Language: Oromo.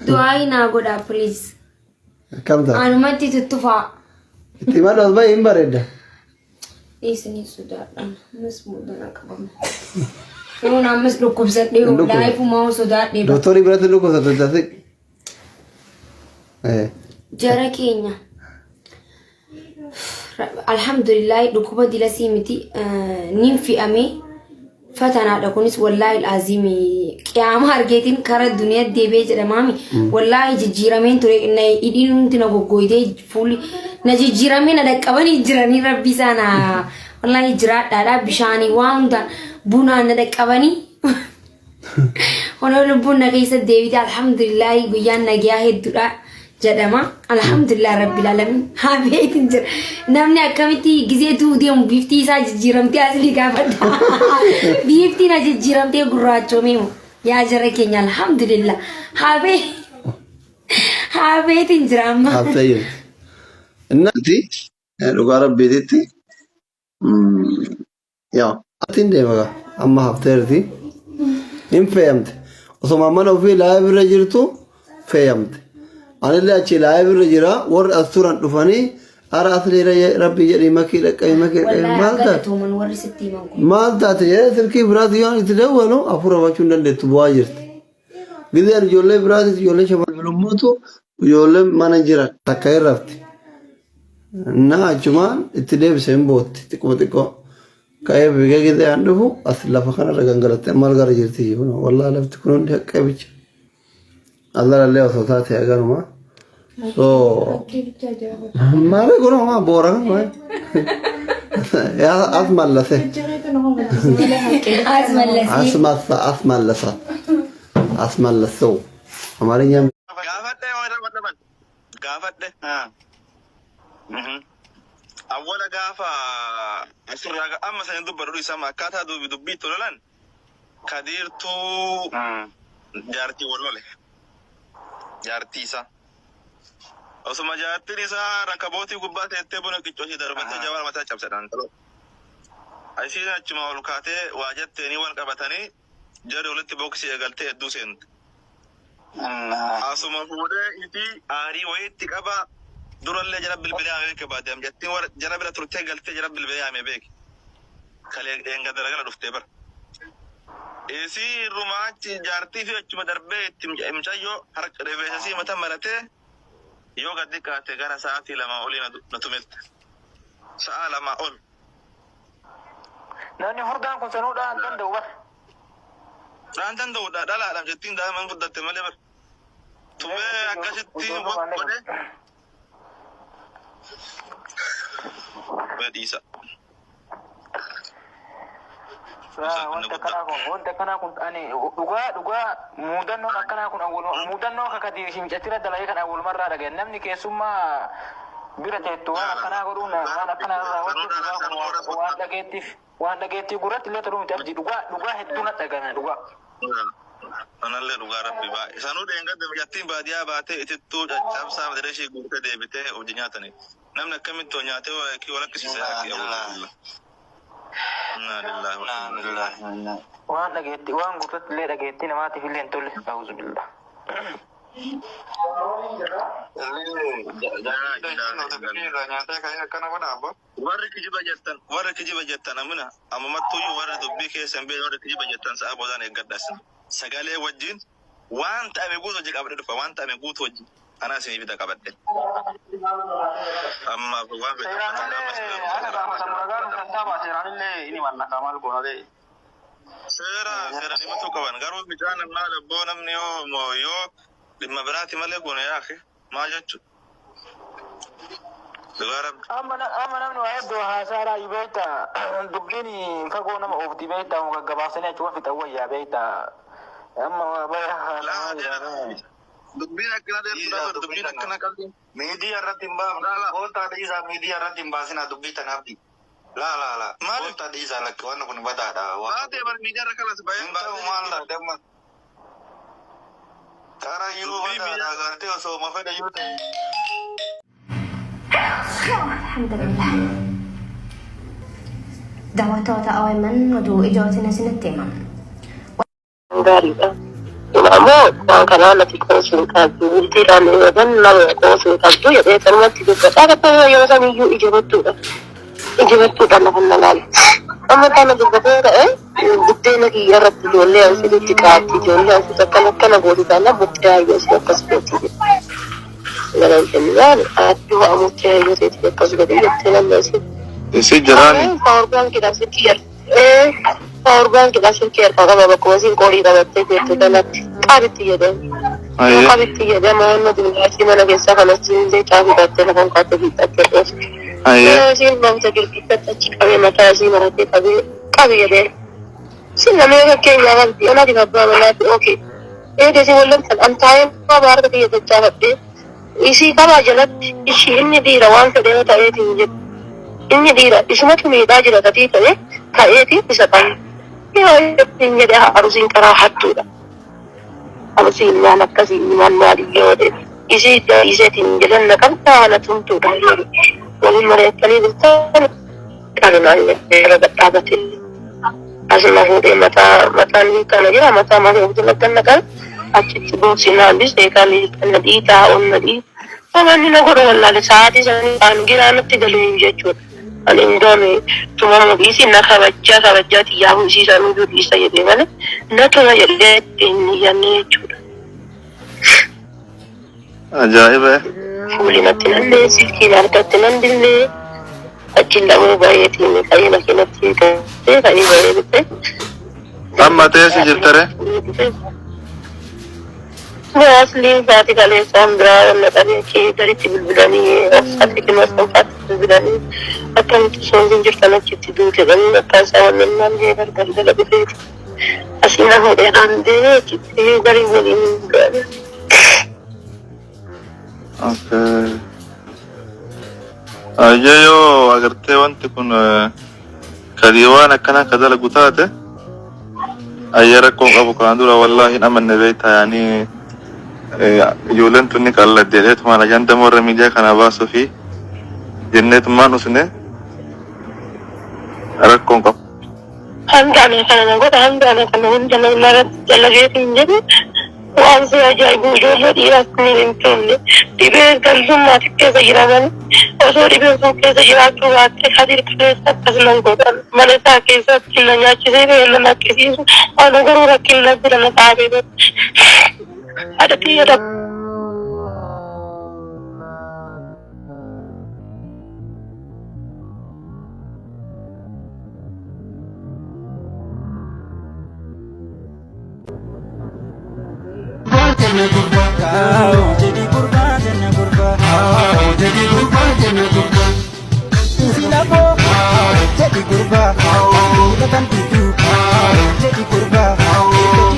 Du'aayi naa godhaa please. Akkam taate? Anumatti tuttufaa. Itti himadhu as bahi hin bareedda. Dhiisni sodaadha. Ammas muudana qabama. Yoon ammas dhukkubsadhee Hin dhukkubsatu. laayifumaa sodaadhee bara. Doktorii biratti dhukkubsatu tasi. Eh. Jara keenya. Alhamdulillah dhukkuba dilasii miti nin fi'ame fatanaadha kunis wallaahi alaaziimi qiyaama argeetiin kara duniyaa deebi'ee jedhamaami wallaahi jijjiirameen ture na hidhiin hundi na goggooytee fuulli na jijjiiramee na dhaqqabanii jiranii rabbi isaa na wallaahi jiraadhaadha bishaanii waa hundaan bunaan na dhaqqabanii Onoo lubbuun na keessa deebite alhamdulillahi guyyaan nagayaa hedduudha jedhama. Alhamdulillah rabbil alamin haa beekin jira. Namni akkamitti gizee du'u deemu bifti isaa jijjiiramtee asli gaafadha. Bifti na jijjiiramtee gurraachoomee moo yaa jara keenya alhamdulillah haa bee haa beekin jira amma. Haftee jirti. Innati dhugaa rabbiititti Yaa atiin deema gaa amma hafteerti hin feeyamte osoma mana ofii live irra jirtu feeyamte anillee achi live irra jira warri as turan dhufanii ara asli rabbii jedhii makii dhaqqabi makii dhaqqabi Wallaahi maal taate galatooman warri sitti himan kun. maal taate jedhee silkii biraati yoo itti dawwalu hafuura baachuu hin dandeettu bu'aa jirti. Gizeen ijoollee biraatis ijoollee shamarran ijoollee mana jiran takka hin rafti. Na achumaan itti deebise hin bootti xiqquma xiqqoo. Ka'ee fiigee gizee aan dhufu as lafa kanarra gangalattee maal gara jirti kun wallaahi lafti kun hundi haqqee bicha. Allallee osoo taate haganuma. So maali kun homaa boora kan as mallase. As mallasee. As massa as mallasa. As mallasoo. አማርኛ Gaafadhe yoo irra wadhaban. Gaafadhe. Awwala gaafa asirraa amma sanii dubbadhu isaa akkaataa dubbii dubbii itti lolan kadiirtuu jaartii wal lole. Jaartii isaa. Osuma jaartiin isaa rakabootii gubbaa teettee buna qiccooshii darbattee jawaar mataa cabsedhaan. Isiin achuma ol kaatee waa jetteeni wal qabatanii jarri walitti boksii eegaltee hedduu seente. Asuma fuudhee isii aarii wayiitti qaba durallee jara bilbilee yaamee beeke baate jettiin warra jara bira turtee galtee jara bilbilee yaamee beeke. Kalee dheengadda galgala dhuftee bara. Isii irrumaa achi jaartii fi achuma darbee itti mucayyoo harka rifeensasii mata maratee yoo gad xiqqaate gara sa'aatii 2 olii na tumette. Sa'a 2 ol. Namni furdaan kun sanuu dhaan danda'u bar. Dhaan danda'u dhalaadha jettiin daa'ima hin guddatte malee bar. Tumee akkasitti godhe. Dhiisa. Wanta akkanaa kun wanta akkanaa kun ani dhugaa dhugaa muudannoon akkanaa kun awwaluma muudannoo akka kadiir shimcatira dalagee kan awwalumarraa dhagaye namni keessummaa bira teettu waan akkanaa godhuun waan akkanaa raawwachuun dhugaa kun waan- waan dhageettiif waan dhageettii gurratti illee toluu miti abdii dhugaa dhugaa hedduu na dhagame dhugaa. Anallee dhugaa rabbi baay'ee. Sanuu dheengadda mucattiin baadiyaa baatee itittuu caccabsaa mata ishee guurtee deebitee hojii nyaatanii. Namni akkamitti nyaatee walakkisiisa yaa akhi Alhamdulillah. Inna lillahi wa inna ilaihi. Waan dhageetti waan gurratti illee dhageettii namaatiif illee hin tolle auzubillah. Warri kijiba jettan warri kijiba jettan amina ammamattuyyuu warri dubbii keessa hin beekne warri kijiba jettan sa'a boodaan eeggadhas sagalee wajjin waan ta'ame guutuu hojii qabadhe dhufa waan ta'ame guutuu hojii anaa isinii fida qabadhe amma waan fedhe Seeraan illee haala gaafatamu ragaa nu sassaabaa seeraan illee ni mannaka maal goona ta'e. Seera seera dhimmatuu qaban garuu mucaan ammaa labboo namni yoo yoo dhimma biraati malee kun yaake maal jechu dhugaa rabbi. Amma na- amma namni waa hedduu haasaaraa iyyuu beekta dubbiin fagoo nama oofti beekta gaggabaabsanii achuma fixan wayyaa beekta amma waa baya haasamaa jira. Dubbiin akkana dheertuu dubbiin akkana qalbii. Miidiyaa irratti hin baafnu. Koottaa dhiisaa miidiyaa irratti hin baasinaa dubbii tanaaf. Laa laa laa. Maaliif? Koottaa dhiisaa lakki wanni kun badaadha. Baatee bar miidiyaa irra kalas bayee Hin ta'u maal taate amma. Karaa yeroo Dubbii badaadha agartee osoo ma fedhe yoo ta'e. Alhamdulillah. Daawwattoota OMN oduu ijootiin isinitti hima. Gaariidha. Ammoo waan kanaa natti qoosuu hin qabdu. Bultiidhaan yookaan nama qoosuu hin qabdu jedhee sanumatti dubbadha. Akka yeroo saniyyuu ija battuudha. Ija battuudha lafa na laala. Amma kana dubbatee ka'e buddeena kiyya irratti ijoollee ansiitti qaatti ijoollee ansiitti akkana akkana gooti taana murtee hayyoo si akkas gooti jedhe. Galan kennaan ati waa murtee hayyoo seetii akkas godhi jettee namni asii. Isii jiraani. Power baankiidhaan silkii power baankiidhaan silkii harkaa qaba bakkuma isiin qorii qabattee jirtu kanatti qabitti jedhee. Ayyee. Qabitti jedhee mana dullaasii mana keessaa kanas illee caafii baattee lafaan kaattee fiixattee dhoofte. Ayyee. Isiin barumsa girgiddatti achi qabee mataa isii maratee qabee qabi jedhee. Isin namni fakkeenyaa qabdi anaatiif abbaa manaati okee. Eega isin wallantan an taa'ee qaba harka kiyya tachaafadhee isii qabaa jalatti ishii inni dhiira waan fedhe yoo ta'eetiin jedhu. Inni dhiira isumatu miidhaa jira tatii ta'e ta'eetiin isa qabu. Yoo hin jedhe arusiin karaa hattuudha. Arusiin maal akkasii maal maal yoo ta'e isii iseetiin jedhan na qabdaa na tumtuudha. Waliin mari'attanii bultan qabinaan irra gadhaabatee. Asuma fuudhee mataa mataan kana jira mataa mataa ofii ganna qabe achitti booksinaan bisee kan na dhiitaa ol na dhiitaa. Manni na godha wallaale sa'aatii sanii aan giraa natti galee jechuudha. Ani hin doone tumama dhiisi na kabajjaa kabajjaa xiyyaafuu isii sanuu dhiisa jedhee malee na tuma jedhee hin yaadne jechuudha. Ajaa'iba. Fuuli natti nallee silkiin harkatti nan dillee achi lamuu baay'eetiin ka'ee makiinatti ka'ee ka'ee bahee dhufe. Amma teessi jirtare. Asliin isaati kaleessaan biraa naqanii achi gaditti bilbilanii obsaatti kennu faatti bilbilanii akkamitti osoo hin jirtan achitti duute jedhanii akka isaa wannan naan jee galgala dhufeeti. Asii na fuudhee naan deemee achitti garii waliin ga'ame. Okay. Ayyee yoo agartee wanti kun kadii waan akkana ka dalagu taate ayyee rakkoon qabu kana dura wallaahi hin amanne beektaa yaanii ijoolleen tunni qalladde jedheetumaan ajanda warra miidiyaa kana baasuu fi jenneetumaan usne rakkoon qabu. Hanga ana kana na godha hanga ana kana hunda na irratti dalageetiin jedhu waan si ajaa'ibu ijoollee dhiiraas ni hin tolle dhibee galzummaati keessa jira malee osoo dhibeen sun keessa jiraachuu baatte kadir keessa akkas nan godhan mana isaa keessatti na nyaachisee ba'ee na naqqisiisu ana garuu rakkina bira na dhaabee bara haadha xiyya Jedhi gurbaa, jedhi gurbaa,